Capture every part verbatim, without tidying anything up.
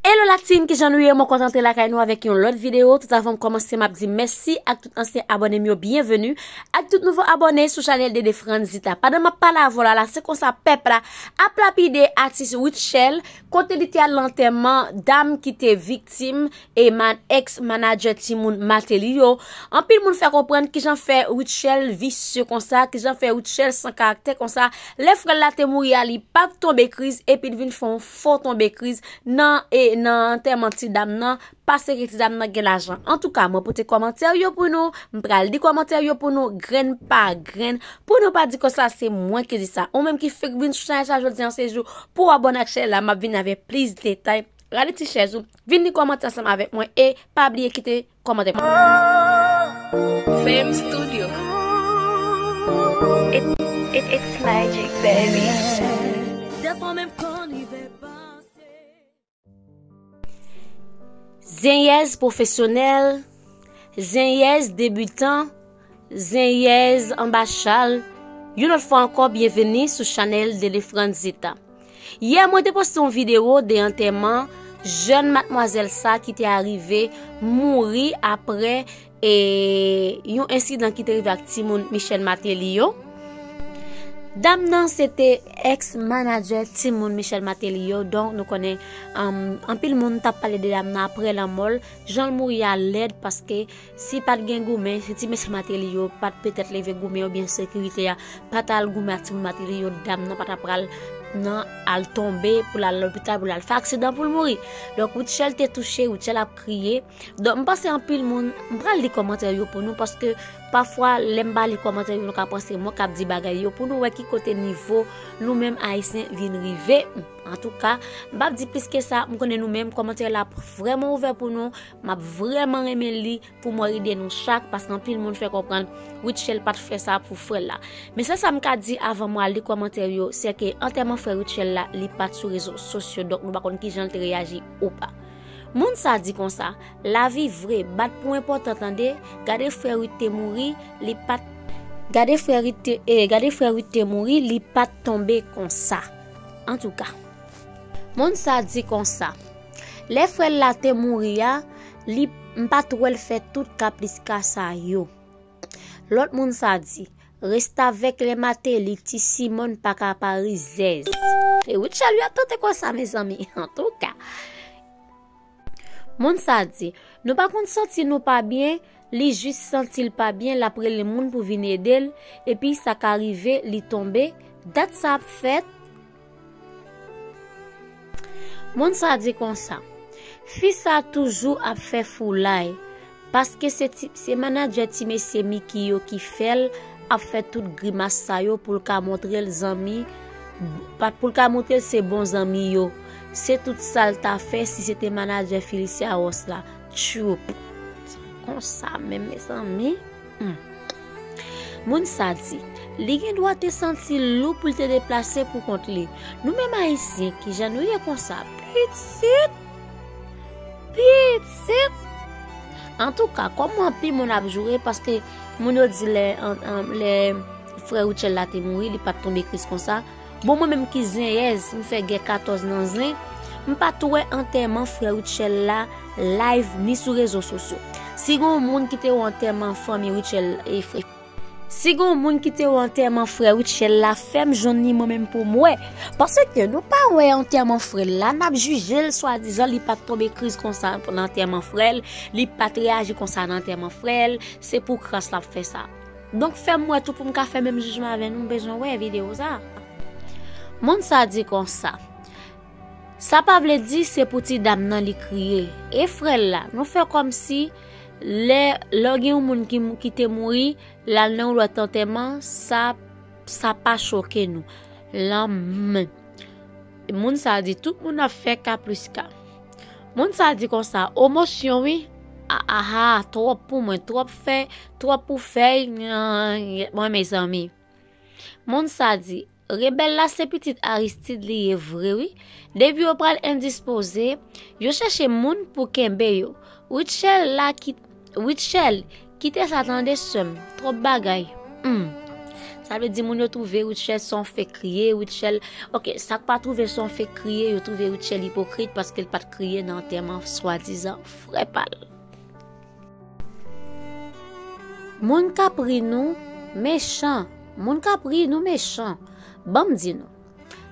Hello la team, kijan nou ye? Mwen kontan antre lakay nou avèk yon lòt videyo. Tout avan m kòmanse, m ap di mèsi ak tout ansyen abòne m yo, byenveni. Ak tout nouvo abòne sou chanèl Dede Franzita. Pandan m ap pale avè w la, la, se konsa pèp la ap lapide atis Rutshelle, kote li te al lantèman dam ki te viktim e man, ex manadjè timoun Martelly yo. Anpil moun fè konprann kijan fè Rutshelle visye konsa, kijan fè Rutshelle san karaktè konsa. Lè frè l la te mouri a, li pa t tonbe kriz, epi l vin fè yon fo tonbe kriz nan, e, nan antèman ti dam nan, paske ti dam nan gen lajan. Antouka, mwen pote kòmantè yo pou nou, m pral li kòmantè yo pou nou, grenn pa grenn, pou nou pa di konsa se mwen ki di sa. Ou menm ki fèk vin sou chanèl sa jodi an, se jou pou w abòne ak chanèl la, m ap vin avèk plis detay. Rale ti chèz ou, vin li kòmantè ansanm avèk mwen e pa bliye kite kòmantè pou mwen. Fame Studio. It, it, it's magic, baby. Dèfwa menm konn rive panse. Zenyèz pwofesyonèl, zenyèz debitan, zenyèz anba chal, yon lòt fwa ankò, byenveni sou chanèl Dede Franzita. Yè, mwen te poste yon videyo de antèman jèn matmwazèl sa ki te arive mouri apre, e, yon ensidan ki te rive ak timoun Michel Martelly yo. Dam nan se te ex manadjè timoun Michel Martelly yo, donk nou konnen, um, anpil moun t ap pale de dam nan apre lanmò l, jan l mouri a lèd, paske si pa t gen goumen, si ti mesye Martelly yo pa t petèt leve goumen, oubyen sekirite a pa t al goumen ak timoun Martelly yo, dam nan pa t ap pral nan al tonbe pou l al lopital, pou l al fè aksidan pou l mouri. Donk, Rutshelle te touche, Rutshelle ap kriye. Donk, m panse anpil moun, m pral li kòmantè yo pou nou, paske pafwa, lè m pa li kòmantè yo, nou ka panse mwen k ap di bagay yo, pou nou wè ki kote nivo nou menm Ayisyen vin rive. Antouka, m p ap di plis ke sa, m konnen nou menm, kòmantè la ap vrèman ouvè pou nou, m ap vrèman renmen li pou m wè ide nou chak, paske anpil moun fè konprann Rutshelle pa t fè sa pou frè l la. Men sèl sa m ka di avan m al li kòmantè yo, se ke antèman frè Rutshelle la, li pa t sou rezo sosyo, donk nou pa konn kijan l te reyaji ou pa. Moun sa di konsa, lavi vre, bat pou enpòtan tande, gade frè Ruth te mouri, li pa t, gade frè Ruth te, eh, gade frè Ruth te mouri, li pa t tonbe konsa. Antouka, moun sa di konsa, lè frè l la te mouri a, li, m pa t wè l fè tout kapriska sa yo. Lòt moun sa di, restavèk lè Martelly, ti Simòn pa ka pa rizèz. E Rutshelle yo ap tante konsa, mezanmi. Antouka, moun sa di, nou pa konn santi nou pa byen, li jis santi l pa byen, l ap rele moun pou vin ede l, epi sa ka rive, li tonbe, dat sa ap fèt. Moun sa di konsa, fi sa toujou ap fè foulay, paske se ti, se manadjè ti mesye Mickey yo ki fè l ap fè tout grimas sa yo pou l ka montre l zanmi, pa, pou l ka montre l se bon zanmi yo. Se tout sa l ta fè si se te manadjè Felicia Ross la. Tchoup. Konsa menm, mezanmi. Hmm. Moun sa di, li gen dwa te santi l lou pou l te deplase pou kont li. Nou menm Ayisyen, kijan nou ye konsa? Pitit! Pitit! Antouka, kòm mwen, anpil moun ap joure, paske moun yo di lè, an, an, lè frè Rutshelle la te mouri, li pa t tonbe kriz konsa. Bon, mwen menm ki zenyèz, m fè gè katòz nan zen, m pa t wè antèman frè Rutshelle la live ni sou rezo sosyo. Si gen yon moun ki te wè antèman fanmi Rutshelle e frè, si gen yon moun ki te wè antèman frè Rutshelle la, fè m jwenn li mwen menm pou m wè. Paske nou pa wè antèman frè l la, n ap jije l swadizan li pa t tonbe kriz konsa nan antèman frè l, li pa t reyaji konsa nan antèman frè l, se pou kras l ap fè sa. Donk, fè m wè tou pou m ka fè menm jijman avè nou, m bezwen wè videyo sa. Moun sa di konsa, sa pa vle di se pou ti dam nan li kriye. E frè l la, nou fè kòmsi lè, lè w gen yon moun ki, ki te mouri, l al nan yon lòt antèman, sa, sa pa choke nou. Lanmè. Moun sa di, tout moun ap fè kapriska. Moun sa di konsa, emosyon wi, a, a, a, twòp pou mwen, twòp fè, twòp pou fè, mwen mezanmi. Moun sa di, rebèl la se pitit Aristide li ye vre wi. Depi yo pral endispoze, yo chèche moun pou kenbe yo. Rutshelle la ki, Rutshelle, kite sa tande sè m, twòp bagay. Hmm. Sa vle di moun yo twouve Rutshelle se yon fake kriye, Rutshelle, ok, sa k pa twouve se yon fake kriye, yo twouve Rutshelle ipokrit paske l pa t kriye nan antèman swadizan frè pa l. Moun k ap ri nou mechan, moun k ap ri nou mechan. Ban m di nou,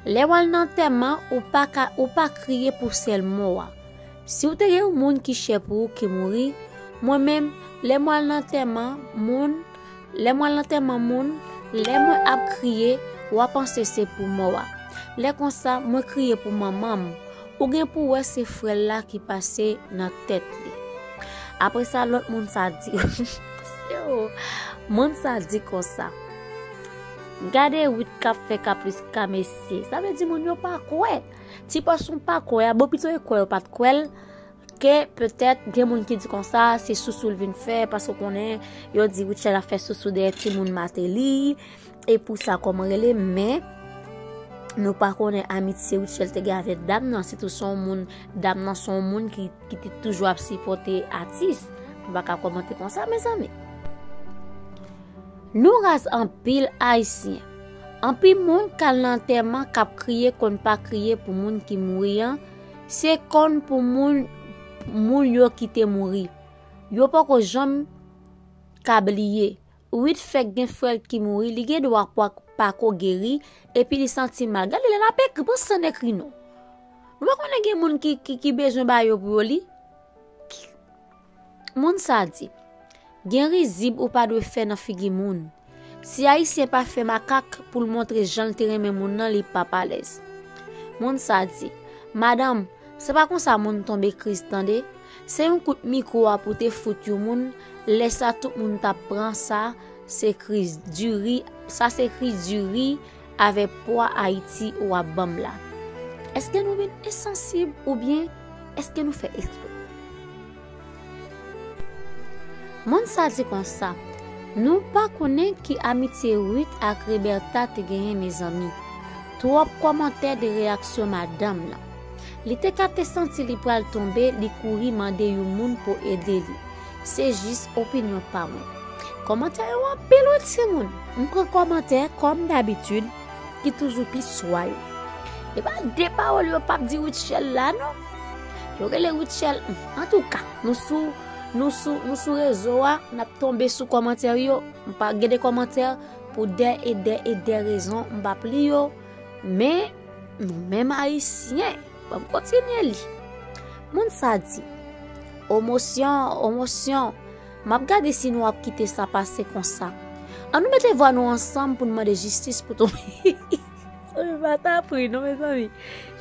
lè w al nan antèman, ou pa ka, ou pa kriye pou sèl mò a. Si w te gen yon moun ki chè pou ou ki mouri, mwen menm, lè m al nan antèman moun, lè m al nan antèman moun, lè mwen ap kriye, w a panse se pou mò a. Lè konsa, mwen kriye pou manman m. Ou gen pou wè se frè l la ki pase nan tèt li. Apre sa, lòt moun sa di, yo, moun sa di konsa, gade Ruth k ap fè kapris ka mesye. Sa vle di moun yo pa kwè. Ti pòs ou pa kwè a, bon, pito yo kwè yo pa t kwè l, ke petèt gen moun ki di konsa, se sousou l vin fè, paske w konnen, yo di Rutshelle ap fè sousou dèyè timoun Martelly, e pou sa kòman rele, men nou pa konnen amitye Rutshelle te gen avèk dam nan, sitou se yon moun, dam nan se yon moun ki, ki te toujou ap sipòte atis. Nou pa ka kòmante konsa, mezanmi. Nou raz anpil Ayisyen. Anpil moun k al nan antèman k ap kriye konn pa kriye pou moun ki mouri an, se konn pou moun, moun yo ki te mouri. Yo poko janm ka bliye. Ruth fèk gen frè l ki mouri, li gen dwa pa, pa ko geri, epi li santi mal. Gade lè l ap ekri, pran san ekri non. Nou pa konnen gen moun ki, ki, ki bezwen ba yo pou yo li. Moun sa di, gen rizib ou pa dwe fè nan figi moun. Si Ayisyen pa fè makak pou l montre jan l te renmen moun nan, li p ap alèz. Moun sa di, madanm, se pa konsa moun tonbe kriz tande. Se yon kout mikwo a pou te fout yon moun, lè sa tout moun t ap pran sa, se kriz diri, sa se kriz diri avèk pwa Ayiti w ap ban m la. Èske nou vin ensansib oubyen èske nou fè eksprè? Moun sa di konsa, nou pa konnen ki amitye Ruth ak Roberta te genyen, mezanmi. Twòp kòmantè de reyaksyon madanm nan. Li te ka te santi li pral tonbe, li kouri mande yon moun pou ede li. Se jis opinyon pa mwen. Kòmantè yo anpil wi timoun. M pran kòmantè kòm dabitid ki toujou pi swa yo. E pa de pawòl yo p ap di Rutshelle la non. Yo rele Rutshelle, hmm, antouka, nou sou, nou sou, nou sou rezo a, n ap tonbe sou kòmantè yo. M pa gen de kòmantè pou dè e dè e dè rezon, m p ap li yo. Men, nou menm Ayisyen, ban m kontinye li. Moun sa di, omosyon, omosyon, m ap gade si nou ap kite sa pase konsa. An nou mete vwa nou ansanm pou n mande jistis pou tonbe. Wi, pa ta pri non, mezanmi.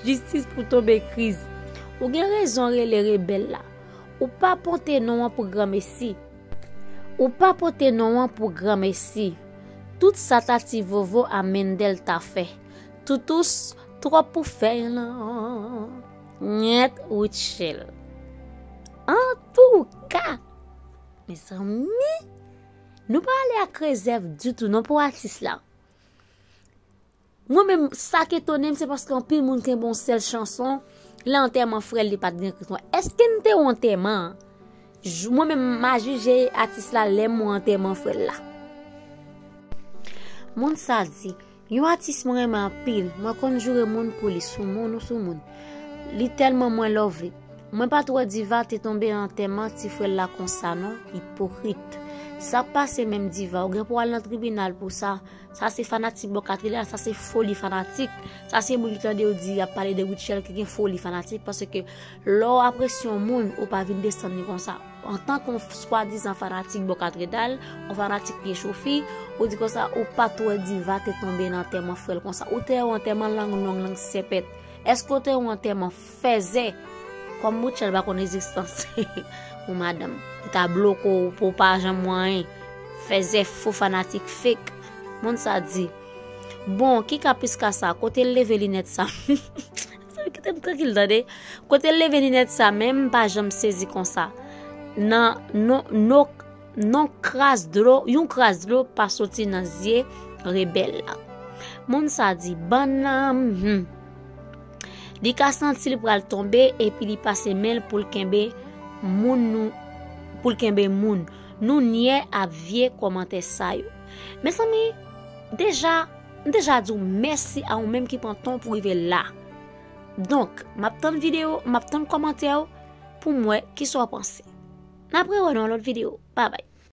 Jistis pou tonbe kriz. Ou gen rezon rele rebèl la. Ou pa pote non an pou granmesi. Ou pa pote non an pou granmesi. Tout sa Tati Vovo a Mendel ta fè. Toutous, twòp pou fèy lan. Nyèt, Rutshelle. Antouka, mezanmi, nou pa ale ak rezèv ditou non pou atis la. Mwen menm, sa k etone m, se paske anpil moun kenbe yon sèl chanson, lè antèman frè l, li pa t gen kritwa. Èske n te yon antèman? J-, mwen menm, m a jije atis la lè m wè antèman frè l la. Moun sa di, yon atis mwen renmen anpil, mwen konn joure moun pou li, soumoun ou soumoun. Li tèlman mwen love li. Mwen pa t wè Diva te tonbe nan antèman ti frè l la konsa non, ipokrit. Sa k pase menm Diva, ou gen pou al nan tribinal pou sa. Sa se fanatik bò katredal, sa se foli fanatik. Sa se moun ki tande yo di y ap pale de Rutshelle ki gen foli fanatik, paske lè w apresye yon moun, ou pa vin desann li konsa. Antanke yon swadizan fanatik bò katredal, yon fanatik pye chofi, ou di konsa, ou pa t wè Diva te tonbe nan antèman frè l konsa. Ou te wè antèman lang long, lang sèpèt. Èske w te wè antèman fèzè? Kòm Rutshelle pa konn egzistans yon madanm ki ta bloke w pou w pa janm wè anyen. Fèzè, fo fanatik fake. Moun sa di, bon, ki kapris ka sa? Kote l leve linèt sa? Sa kite m trankil tande. Kote l leve linèt sa menm, m pa janm sezi konsa. Nan, non, non, non kras dlo, yon kras dlo pa soti nan zye rebèl la. Moun sa di, bann nan, hmm. Li ka santi l pral tonbe epi li pase men l pou l kenbe moun nou, pou l kenbe moun. Nou nyè ap vye kòmantè sa yo. Mezanmi, Deja, m deja di w mèsi a ou menm ki pran tan w pou rive la. Donk, m ap tann videyo, m ap tann kòmantè w pou m wè kisa w panse. N ap rewè nan yon lòt videyo. Babay.